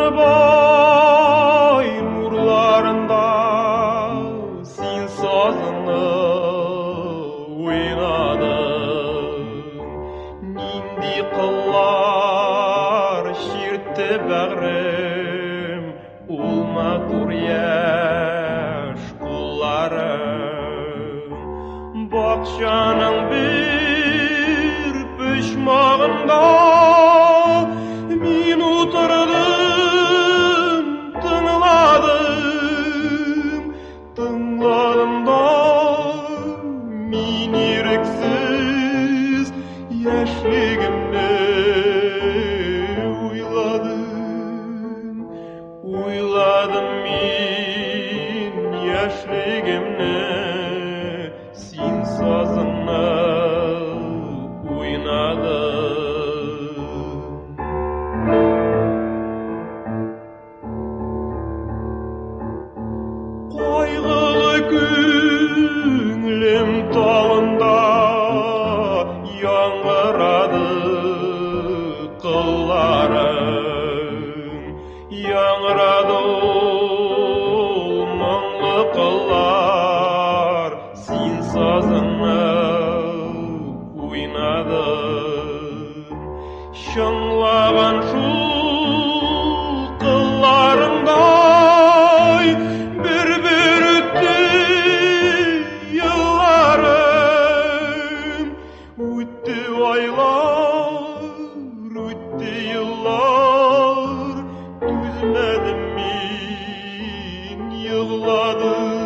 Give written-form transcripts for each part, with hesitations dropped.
Кырбай нурларында син сазыңны уйнадың. Нинди кыллар чиртте бәгърем, ул матур яшь кулларың. Бакчаның бер почмагында мин утырдым, тыңладым, тыңладым да мин ирексез яшьлегемне уйладым. Уйладым мин яшьлегемне, син сазыңны уйнадың. Кайгылы күңелем талында яңгырады кылларың, яңгырады ул моңлы кыллар, син сазыңны уйнадың. Чыңлаган шул кылларыңдай бер-бер үтте елларым, үтте айлар, үтте еллар, түзмәдем мин, егладым.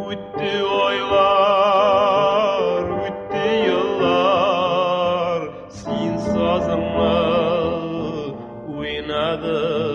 Үтте айлар, үтте еллар, син сазыңны уйнадың.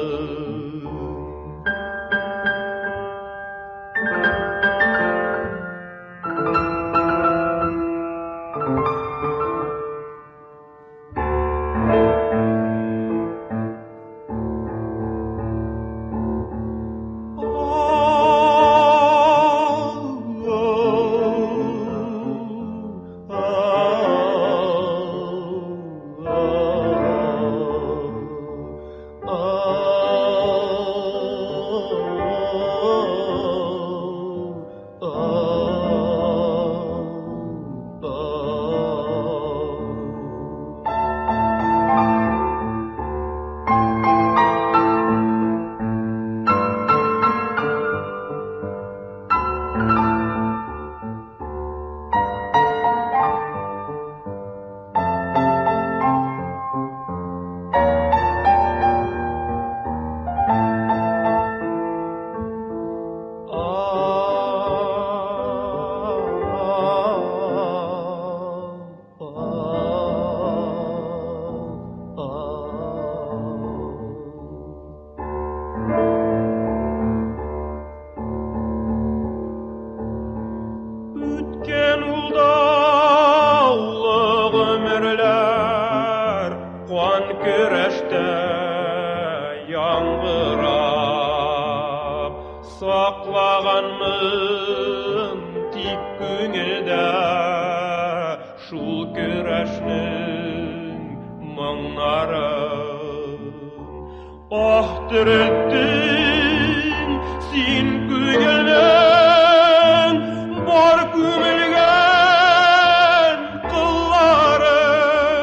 Үткән ул даулы гомерләр кан көрәштә яңгырап, саклаганмын тик күңелдә шул көрәшнең моңнарын. Ах, терелттең син күңелнең бар күмелгән кылларын,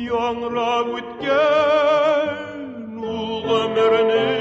яңрап үткән ул гомернең